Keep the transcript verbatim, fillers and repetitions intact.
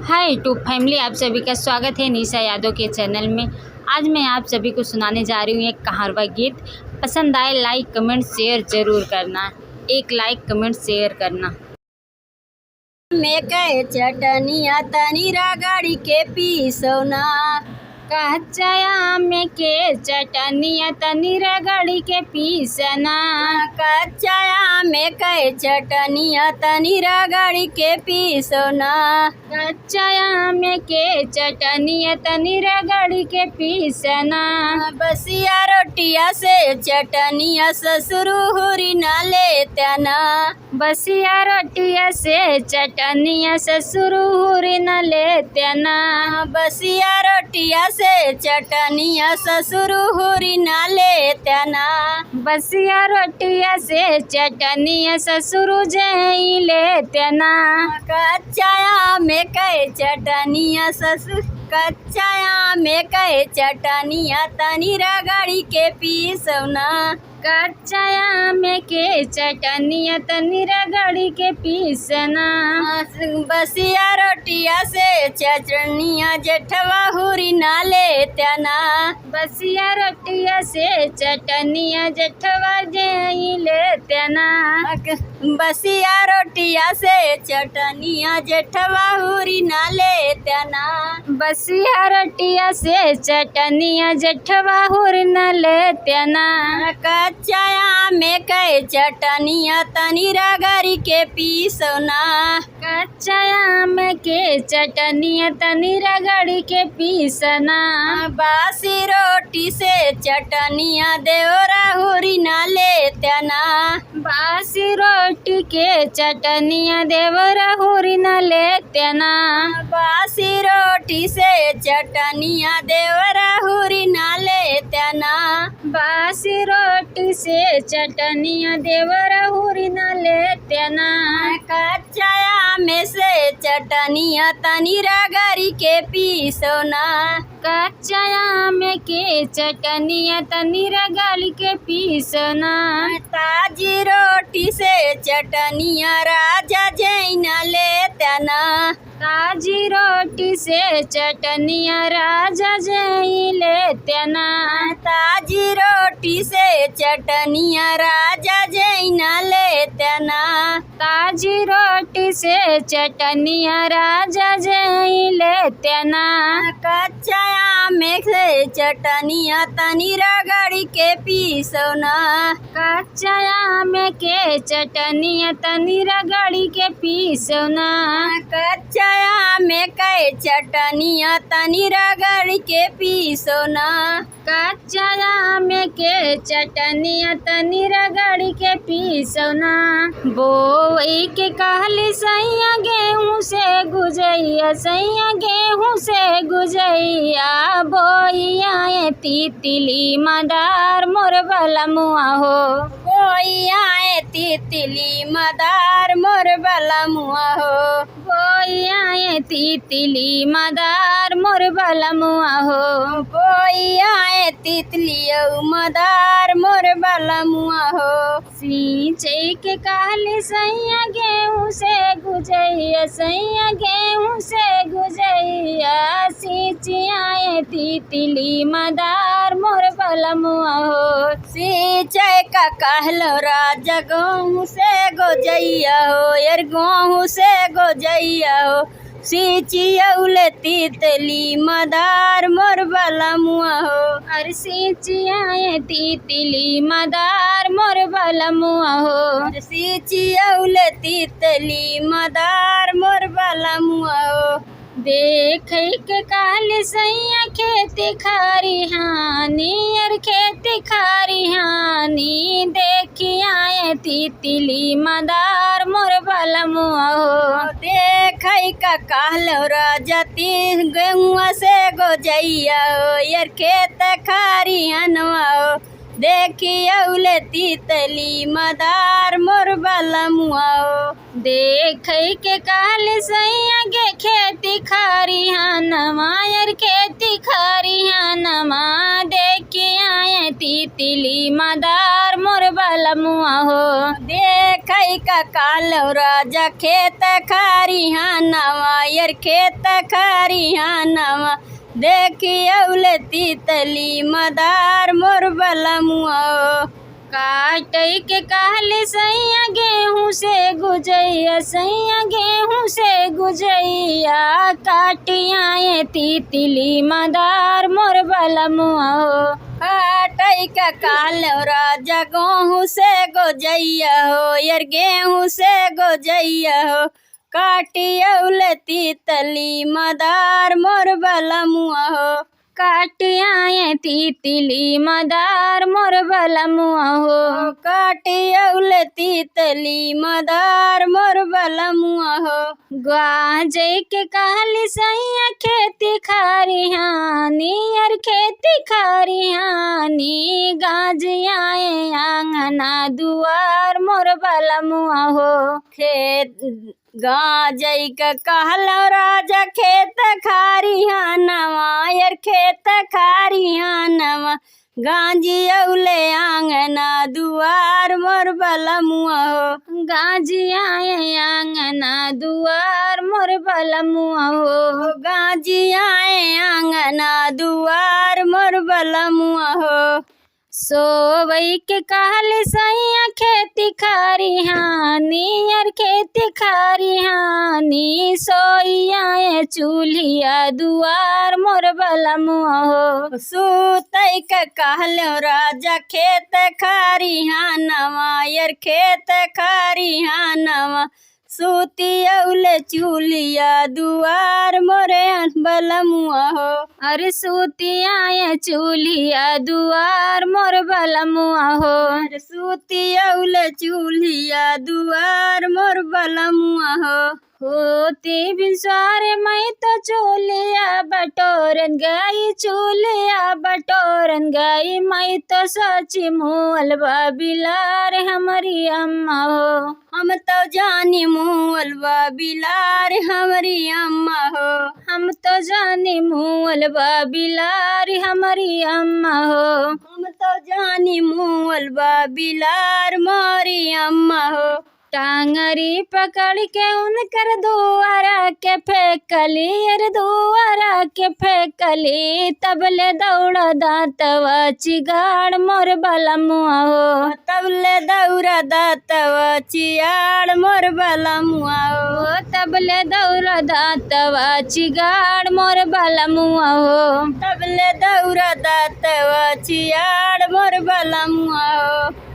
हाय YouTube फैमिली, आप सभी का स्वागत है निशा यादव के चैनल में। आज मैं आप सभी को सुनाने जा रही हूँ एक कहारवा गीत। पसंद आए like comment share जरूर करना, एक like comment share करना। में के चटनिया तनी रगड़ी के पीसो ना। कच्चा आम के चटनिया तनी रगड़ी के पीसना। कच्चा आम के चटनिया तनी रगड़ी के पीसो ना। कच्चा आम के चटनिया तनी रगड़ी के पीसना। बसिया रोटिया से चटनिया ससुर हुरी ना लेत्या ना। बसिया रोटिया से चटनिया ससुर हुरी न लेत्या ना। बसिया रोटिया से चटनिया ससुर हुरी न लेत्या ना। बसिया रोटिया से चटनिया ससुर जई लेत्या ना। कच्चा आम के चटनिया ससुर, कच्चा आम के चटनिया तनी रगड़ी के पीसो ना। कच्चा आम के चटनिया तनी रगड़ी के पीसना। बसिया रोटिया से चटनिया जेठवा हुरी ना लेत्या ना। बसिया रोटिया से चटनिया जेठवा जई लेत्या ना। बसिया रोटिया से चटनिया जेठवा हुरी ना लेत्या ना। बसिया रोटिया से चटनिया जेठवा हुरी ना लेत्या ना। कच्चा आम के चटनिया तनी रगड़ी के पीसो ना। कच्चा आम के चटनिया तनी रगड़ी के पीसना। बासी रोटी से चटनिया देवरा हुरी ना लेत्या ना। बासी रोटी के चटनिया देवरा हुरी न लेत्या ना। बासी रोटी से चटनिया देवरा हुरी न लेत्या ना। बासी रोटी से चटनिया देवरा हुरी न लेत्या ना। कच्चा आम से चटनिया तनी रगड़ी के पीसो ना। कच्चा आम के चटनिया तनी रगड़ी के पीसना। ताजी रोटी से चटनिया राजा जई ना लेत्या ना। ताजी रोटी से चटनिया राजा जई लेत्या ना। ताजी रोटी से चटनिया राजा जई ना लेत्या ना। ताजी रोटी से चटनिया राजा जई लेत्या ना। कच्चा आम से चटनिया तनी रगड़ी के पीसो ना। कच्चा आम के चटनिया तनी रगड़ी के पीसो ना। कच्चा आम के चटनिया तनी रगड़ी के पीसो ना। कच्चा आम के चटनिया तनी रगड़ी के पीसो ना। बोई के कहली सैया गेहूँ से गुजैया, सैया गेहूँ से गुजैया, बोइया ए तितली मदार मोर बलमुआ हो। बोइया ए तितली मदार मोर बलमुआ हो। बोइया ए तितली मदार मोर बलमुआ हो। बोइया ए तितली औ मदार मोर बलमुआ हो। सिंचई के कहली सैया गेहूँ से गुजैया, सैया गेहूँ से गुजैया, सिंचिया ए तितली मदार मोर बलमुआ हो। सिंचई का कहलो राजा गेहूँ से गोजैया हो, यार गेहूँ से गोजैया हो। सिंचिया उले तितली मदार मोर बलमुआ हो। अरे सिंचिया ए तितली मदार मोर बलमुआ हो। अरे सिंचिया उले तितली मदार मोर बलमुआ हो। देखै के कहली सैया खेती खरिहानी, अर खेती खरिहानी, देखिया ए तितली मदार मोर बलमुआ हो। देखै का कहलो राजा ती गेहुआ से गोजैया हो, यार खेत खरिहनवा हो। देखिया उले तितली मदार मोर बलमुआ हो। देखै के कहली सैया गे खेती खरिहानमा, यार खेती खरिहानमा, देखिया ए तितली मदार मोर बलमुआ हो। देखै का कहलौं राजा खेत खरिहानवा, यार खेत खरिहानवा, देखि अउले तितली मदार मोर बलमुआ हो। काटै के कहले सैया गेहूं से गुजैया, सैया गेहूं से गुजैया, काटि आए तितली मदार मोर बलमुआ हो। काटै के कहलौं राजा गेहूं से गुजैया हो, यार गेहूं से गुजैया हो, काटि अउले तितली मदार मोर बलमुआ हो। काटि आए तितली मदार मोर बलमुआ हो। काटि अउले तितली मदार मोर बलमुआ हो। गाँजै के कहली सैया खेती खरिहानी, यार खेती खरिहानी, गाँजि आए आंगना दुआर मोर बलमुआ हो। खेत गाँजै के कहलौं राजा खेत खरिहानवा, यार खेत खरिहानवा, गाँजि अउले आंगना दुआर मोर बलमुआ हो। गाँजि आए आंगना दुआर मोर बलमुआ हो। गाँजि आए आंगना दुआर मोर बलमुआ हो। सोवै के कहले सैया खेती खरिहानी, यार खेती खरिहानी, सोइ आए चूल्हिया दुआर मोर बलमुआ हो। सूतै के कहलौं राजा खेत खरिहानवा, यार खेत खरिहानवा, सूति अउले चूल्हिया दुआर मोरे बलमुआ हो। अरे सूति आए चूल्हिया दुआर मोर बलमुआ हो। अरे सूति अउले चूल्हिया दुआर मोर बलमुआ हो। होती भिनसार मैं तो चूल्हिया बटोरन गई, चूल्हिया बटोरन गई, मैं तो साची मुअल बा बिलार हमरी अम्मा हो। हम तो जानी मुअल बा बिलार हमरी अम्मा हो। हम तो जानी मुअल बा बिलार हमरी अम्मा हो। हम तो जानी मुअल बा बिलार मोरी अम्मा हो। टांगरी पकड़ के उनकर दुआरा के फेंकली, अरे दुआरा के फेंकली, तबले दौड़ा दांतवा चिगाड़ मोर बलमुआ हो। तबले दौड़ा दांतवा चियाड़ मोर बलमुआ हो। तबले दौड़ा दांतवा चिगाड़ मोर बलमुआ हो। तबले दौड़ा दांतवा चियाड़ मोर बलमुआ हो।